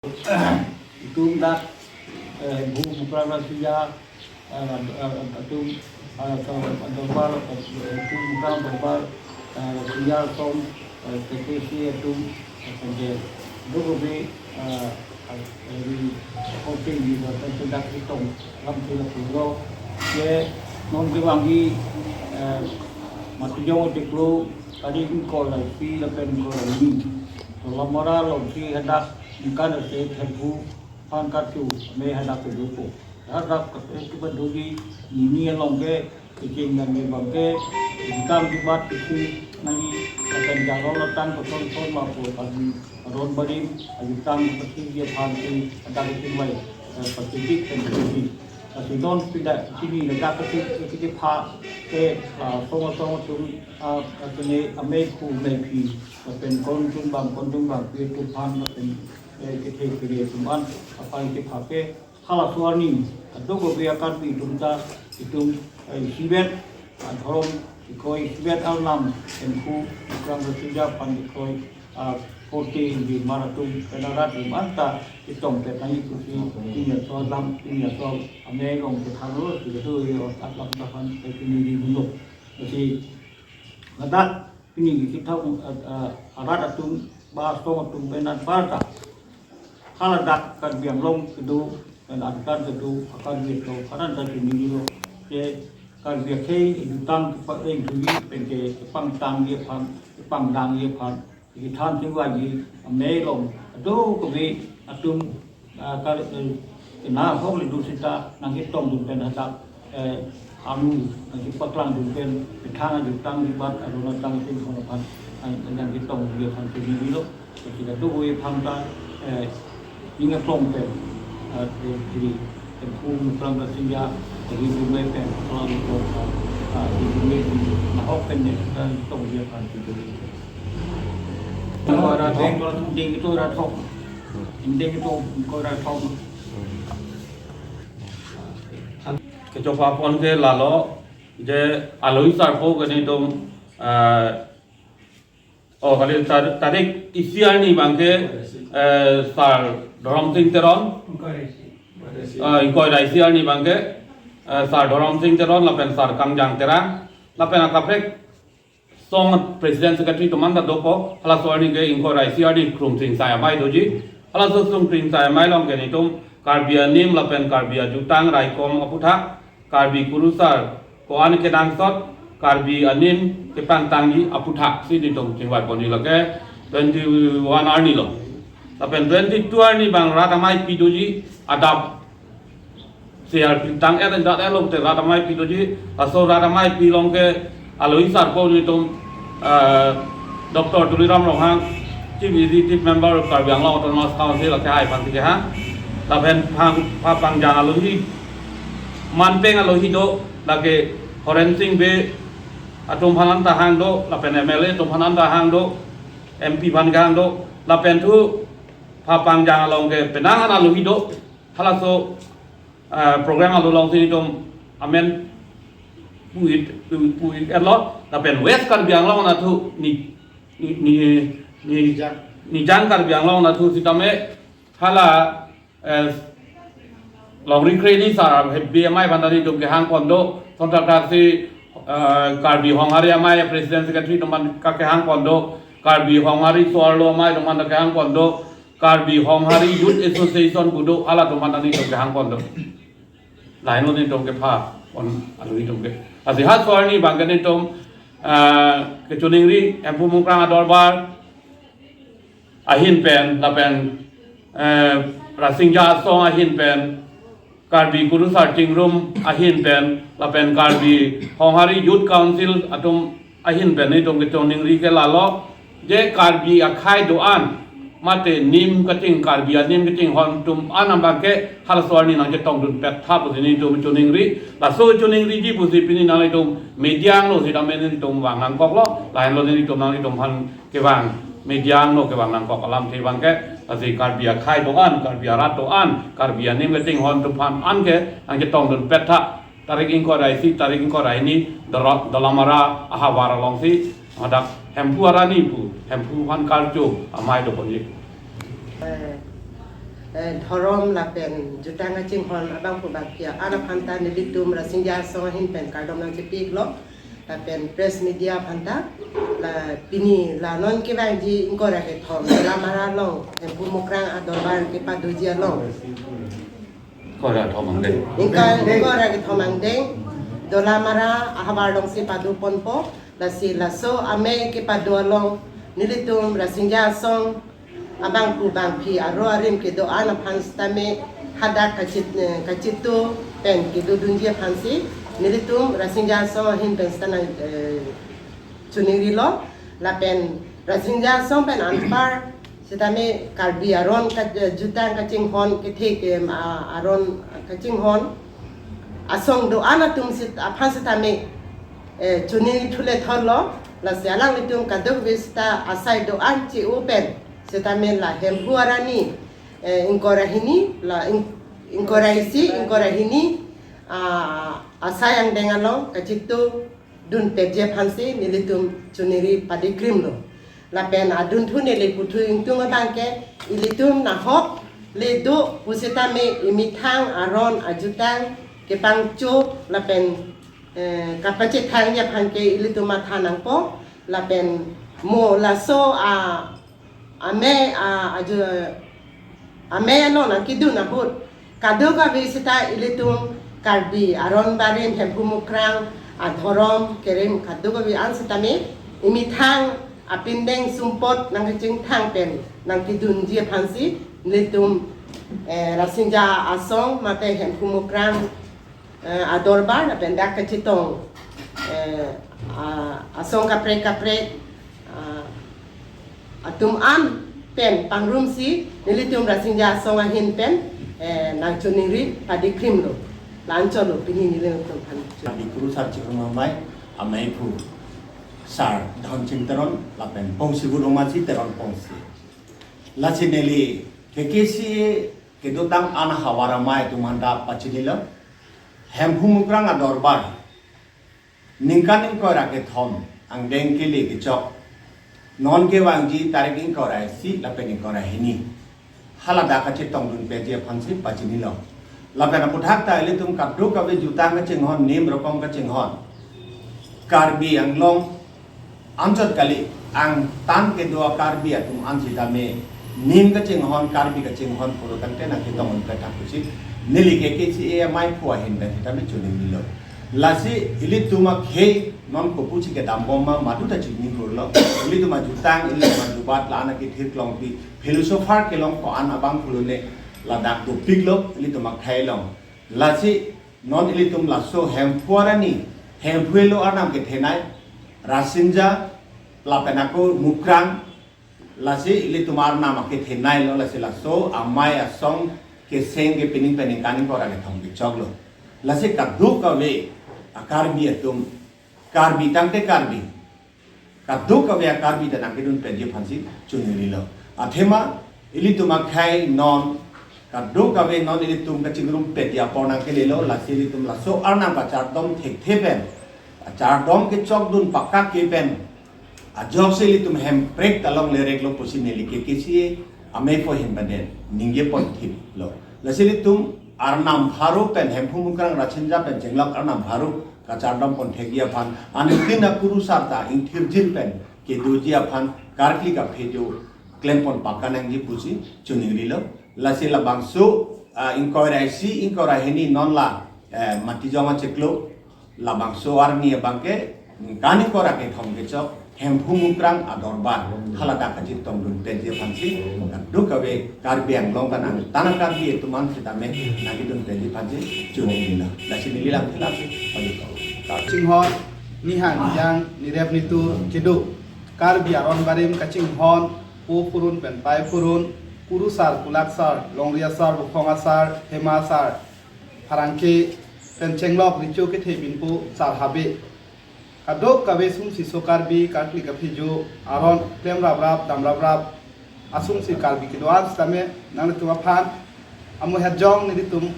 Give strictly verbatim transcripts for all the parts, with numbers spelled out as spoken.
Itum dak, eh, Hemphu Mukrang Rasinja, eh, eh, atum, eh, ke dorbar, eh, Hemphu Mukrang dorbar, eh, Rasinja Asong, eh, K K C atum, eh, penke, do kave, eh, eh, ri, kopi di, eh, pen dak itong lam sila pulo. Ke non kevangji, eh, Matijong Tiklo, kali ingkoi ra isi lapen ingkoi ra hini. Dolamara alongsi hadak ningkan ase Hemphu aphan karju amei hadak kedopo. Hadak ke kepadoji nini along ke kecheng dan ke abang ke jutang jubat kisi nangji akan jalo latang koson son lapu pagi aron barim ajutang pati dia phan si hadak kecheng bai, eh, pakitik dan kisi. Lasi non pida chini ladak kisi kisi pha ke, ah, song song atum, ah, kene amei ku amei phi lapen konchun bang konchun bang pi atum aphan lapen, eh, kethe kere atum an aphan kepha ke halaso arni kadokave aKarbi atum ta itum, eh, isivet adhorom ingkoi isivet arnam Hemphu Mukrang Rasinja aphan ingkoi, ah, forty ingjirmar atum pen arat atum anta itong pet nangji pusi pini aso alam pini aso amei along kethanlo si kedo ye ot atlam ta aphan pini di mulo. Lasi ladak pini kithak, eh, eh, arat atum ba asong atum pen anparta haladak Karbi Anglong kedo pen antar kedo aKarbi atum kanan ta chinilo. Ke Karbi akhei jutang kepa-, eh, juji penke kepangtangji aphan, kepangdangji aphan kethan chingvaiji amei along kadokave atum, ah, kar, eh, kena hok le do sita nangketong dun pen hadak, eh, amu nangkepaklang dun pen methang ajutang jubat aruna tang tin hon aphan nang, nangketongji aphan chinilo. Lasi kadokave aphan ta, eh, ning aklong pen, eh, eh, diri Hemphu Mukrang Rasinja, diri Bumei pen, kalau itu, ah, di Bumei di nahok pen ne kita tongji aphan chinilo. Kalau ada ding, kalau ding itu ada thok. Ding itu, kalau ada thok. Kechopa pon ke lalo, je alohi sarpo ke netum, eh, oh, kali tar-, tarik isi arni abang ke, eh, Sar Dhorom Sing Teron, eh, ingkoi ra isi arni abang ke, eh, Sar Dhorom Sing Teron, lapen Sar Kangjang Terang, lapen akaprek song president secretary atum anta dopo, halaso arni ke ingkoi ra isi arni Krung Tringsai Amei doji. Halaso Krung Tringsai Amei along ke netum Karbi anim lapen Karbi ajutang raikom aphuthak, Karbi kurusar ko-an kenangsot, Karbi anim kepangtangji aphuthak si netum chingvai ponji lake twenty-one arni lo. Lapen twenty-two arni abang rat amei pi doji adap C R P tang et dak elok te rat amei pi doji, laso rat amei pi along ke alohi sarpo netum, eh, Doctor Tuliram Ronghang, Chief Executive Member Karbi Anglong Autonomous Council, lake hai aphan si kehang. Lapen pha-, pha pangjang alohi, manpeng alohi do, lake Horen Sing Bey atum aphan anta hang do, lapen M L A atum aphan anta hang do, M P aphan kehang do, lapen thu pha pangjang along ke penang an alohi do, halaso, eh, program along si netum amen pu-it, pu-, pu-it etlo, lapen West Karbi Anglong anatthu ni, ni, ni, ni, Nijang. Nijang Karbi Anglong anatthu sitame hala, eh, Longri Kre ni Sar Hebbi Amei aphan ta netum kehang pon do, thonthak thak si, eh, Karbi Honghari Amei president secretary atum aphan ta kehang pon do, Karbi Honghari So-arlo Amei atum aphan ta kehang pon do, Karbi Honghari Youth Association pu do, halatum aphan ta netum kehang pon do. Lahelo netum kepha pon alohi atum ke. Lasi halaso arni abang ke netum, eh, kechoningri Hemphu Mukrang adorbar ahin pen, lapen, eh, Rasinja Asong ahin pen, Karbi Kurusar Chingrum ahin pen, lapen Karbi Honghari Youth Council atum ahin pen netum kechoningri ke lalo, je Karbi akhei do-an, mate nim kaching, Karbi anim kachinghon atum an abang ke halaso arni nangchetong dunpet tha pusi netum choningri, laso choningriji pusi pini nanglitum media angno sitame netum vang nangkoklo, lahenlo netum nanglitum aphan kevang, media angno kevang nangkok alamthe abang ke, lasi Karbi akhei do-an, Karbi arat do-an, Karbi anim kachinghon atum aphan an ke nangchetong dunpet tha. Tarik ingkoi ra isi, tarik ingkoi ra hini, Dora-, Dolamara ahavar along si, hadak Hemphu arani pu, Hemphu aphan karju amei do ponji. Eh, eh, dhorom lapen jutang kachinghon abangphu bangphi an aphan ta nelitum Rasinja Asong ahin pen kardom nangchepiklo. Lapen press media aphan ta, la pini la non kevangji ingkoi ra kethom Dolamara along Hemphu Mukrang adorbar kepadoji along. Ingkoi ra kethom angdeng. Ingkoi, ingkoi ra kethom angdeng Dolamara ahavar alongsi padoponpo. Lasi laso amei kepado along nelitum Rasinja Asong abangphu bangphi aro arim kedo-an aphan sitame hadak kachit, eh, kachito pen kedodunji aphansi nelitum Rasinja Asong ahin pen sitame, eh, choningrilo. Lapen Rasinja Asong pen anpar sitame Karbi aron ka-, eh, jutang kachinghon kethe ke, ah, aron kachinghon asong do-an atum sit aphan sitame, eh, choningri thule thorlo. Lasi alanglitum kadokave sita asai do-an che-o pen sitame la Hemphu arni, eh, ingkoi ra hini, la ing-, ingkoi ra isi, ingkoi ra hini, ah, asai angdeng along kachito dunpetji aphansi nelitum choningri padikrimlo. Lapen adunthu neli puthu ingtung abangke ilitum nahok le do pusitame imethang aron ajutang kepangcho lapen, eh, kapachethangji aphan ke ilitum matha nangpo. Lapen mo laso a amei, a, aju, amei ano nangkedun ahut kadokave sita ilitum Karbi aron barim Hemphu Mukrang adhorom kerem kadokave an sitame imethang apindeng sumpot nangkachingthang pen nangkedunji aphansi nelitum, eh, Rasinja Asong mate Hemphu Mukrang, eh, adorbar lapen dak kachetong, eh, a-, asong kaprek kaprek, ah, atum an pen pangrumsi nelitum Rasinja Asong ahin pen, eh, nangchoningri padikrimlo. La-anchotlo pini nelitum aphan. Karbi Kurusar Chikrum Amei, ameiphu Sar Dhonching Teron lapen Pongsi Guru Masi Teron Pongsi. Lasi neli K K C A kedotang an ahavar amei atum aphanta pachinilo. Hemphu Mukrang adorbar ningkan ingkoi ra kethom angdeng kele kechok, non kevangji tarik ingkoi ra isi lapen ingkoi ra hini, haladak kachetong dunpetji aphansi pachinilo. Lapen aphuthak ta ilitum kadokave jutang kachinghon, nim rokom kachinghon Karbi Anglong anchot kali, angtan kedo a-Karbi atum an sitame nim kachinghon, Karbi kachinghon pulo tangte nangketong unpet thak pusi neli K K C A ameiphu ahin pen sitame choningrilo. Lasi ilitum akhei non kopusi kedambom ma madu ta chini hurlo. Ilitum ajutang, ilitum ajubat la-an akethir kelongpi, philosopher kelong ko-an abang pulone ladak dopiklo ilitum akhei along. Lasi non ilitum laso Hemphu arni, Hemphu elo arnam kethenei, Rasinja lapen ako Mukrang, lasi ilitum arnam akethenei lo, lasi laso amei asong keseng ke pining pen ningkan ingkoi ra kethom kechoklo. Lasi kadokave a-Karbi atum, Karbi tangte Karbi, kadokave a-Karbi ta nangkedunpetji aphansi choningrilo. Athema ilitum akhei non kadokave non ilitum kachingrumpetji apor nangkelelo, lasi ilitum laso arnam kachardom thekthe pen, kachardom kechokdun pakka ke pen ajoksi ilitum hemprek ta longlereklo pusi neli K K C A ameiphu ahin pen ningjeponthiplo. Lasi ilitum arnam pharo pen, Hemphu Mukrang Rasinja pen chenglok arnam pharo kachardom ponthekji aphan, anuttin akurusar ta ingthirjin pen kedoji aphan karkli kaphejo klempon pakka nangji pusi choningrilo. Lasi labangso, ah, ingkoi ra isi, ingkoi ra hini non la, eh, Matijong achiklo, labangso arni abangke ningkan ingkoi ra kethom kechok Hemphu Mukrang adorbar haladak kachetong dunpetji aphansi kadokave Karbi Anglong kan angtan a-Karbi atum an sitame nangkedunpetji aphansi choningrilo. Lasi neli lam thilasi padiko. Kachinghon, nihang nijang, nirep nitur kedo Karbi aron barim kachinghon, po phurun pen pai phurun, kurusar, kulaksar, longri asar, buphong asar, hema asar, pherangke pen chenglok, recho kethe binpo sar habe, kadokave sungsi so Karbi karkli kaphejo aron klem raprap, dam raprap asungsi Karbi kedo-an sitame nanglitum aphan amu hetjong nelitum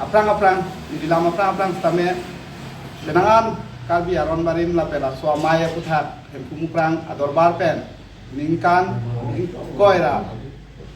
aphrang aphrang, neli lam aphrang aphrang sitame penang an Karbi aron barim lapen laso amei aphuthak Hemphu Mukrang adorbar pen ningkan ingkoi ra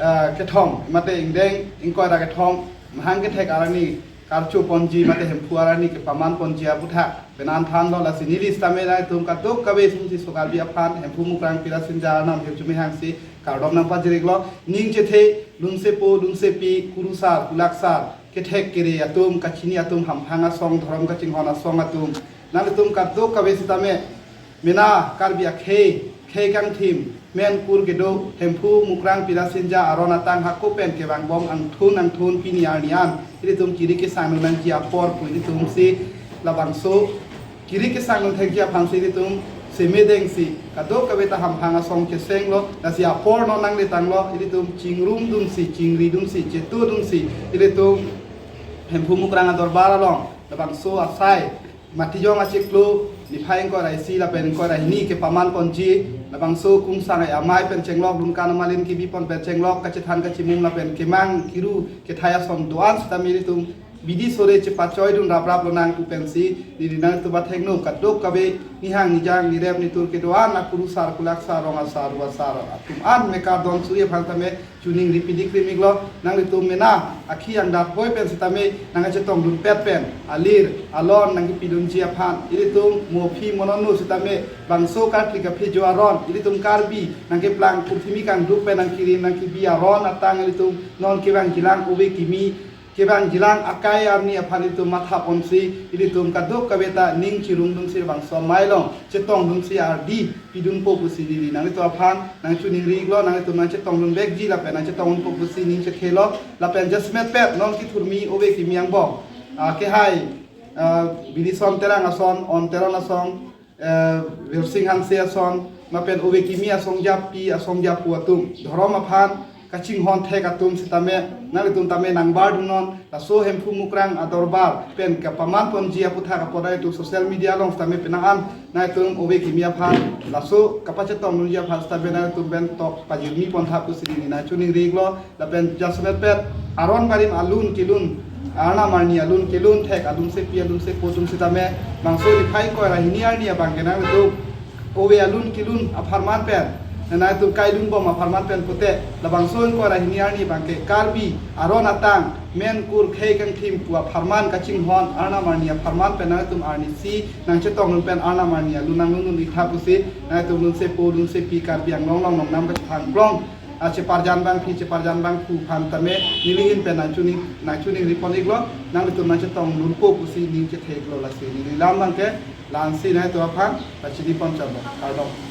ah, kethom mate ingdeng ingkoi ra kethom mahang kethek arni karcho ponji mate Hemphu arni kepaman ponji aputhak penang thanlo. Lasi neli sitame nangtum kadokave sumsi so Karbi aphan Hemphu Mukrang Pirasinja Arnam hirjume hangsi kardom nangpajir-iklo. Ning chethe lunsepo lunsepi kurusar kulaksar kethek kere atum kachini atum hamphang asong dhorom kachinghon asong atum nangtum kadokave sitame mena Karbi akhei khei kangthim men kur kedo Hemphu Mukrang Pirasinja aron atang hako pen kevangbom angthun angthun pini arni an ilitum kiri kesang nangji apor pu ilitum si labangso kiri kesang nangji aphansi ilitum semedengsi kadokave ta hamphang asong chesenglo. Lasi apor non nangletanglo, ilitum chingrumdunsi chingridunsi chetudunsi ilitum Hemphu Mukrang adorbar along labangso asai Matijong achiklo niphai ingkoi ra isi lapen ingkoi ra hini kepaman ponji labangso kungsang amei pen chenglok Lunkan Amalin kebipon pen chenglok kachethan kachimum lapen kemang kiru kethai ason do-an sitame ilitum bidi sore chepachoidun raprap lonang pu pensi neli nangtum athengno kadokave nihang nijang nirep nitur kedo-an akurusar kulaksar rong asar ru asar atum an mekar don suri aphan tame choningri pidik rimiklo. Nanglitum mena akhi angdat hoi pen sitame nangkachetongdunpet pen alir alon nangkepidunji aphan ilitum mo aphi mo non no sitame bangso karkli kaphi jo aron ilitum Karbi nangkeplang purthimi kangduk pen nangkirim nangkebi aron atang ilitum non kevangjilang ove kimi kevangjilang akai arni aphan ilitum matha ponsi ilitum kadokave ta ning chirumdunsi bangso amei along chetongdunsi ardi pidunpo pusi neli nanglitum aphan nangchoningri-iklo. Nanglitum nangchetongdunvekji lapen nangchetongdunpo pusi ning chethelo. Lapen jasemet pet non kethurmi ove kimi angbong, ah, kehai, ah, Bilison Terang ason, On Teron ason, eh, Virsing Hanse ason, mapen ove kimi asong japi asong japu atum dhorom aphan kachinghon thek atum sitame nanglitum tame nangbardunnon. Laso Hemphu Mukrang adorbar pen kepaman ponji aputhak apot nangtum social media along sitame penang an nangtum ove kimi aphan laso kapachetongdunji aphan sitame nangtum pen tok pajirmi pontha pusi neli nangchoningri-iklo. Lapen jasemet pet aron barim alun kelun, Arnam arni alun kelun thek alun sepi alun sepo atum sitame bangso niphai ingkoi ra hini arni abangke nangtum ove alun kelun apharman pen nangtum kailunbom apharman pen pute labangso ingkoi ra hini arni abangke Karbi aron atang men kur khei kangthim pu apharman kachinghon Arnam arni apharman pen nangtum arnisi nangchetongdun pen Arnam arni alun nanglun-ik tha pusi nangtum lunsepo lunsepi Karbi Anglong along nongnam kachethang klong, ah, cheparjan bangphi cheparjan bangphu aphan tame neli ahin pen nangchoning nangchoningri pon-iklo. Nanglitum nangchetongdunpo pusi ning chetheklo. Lasi neli lam abangke la-ansi nangtum aphan pachini pon chotlo. Kardom.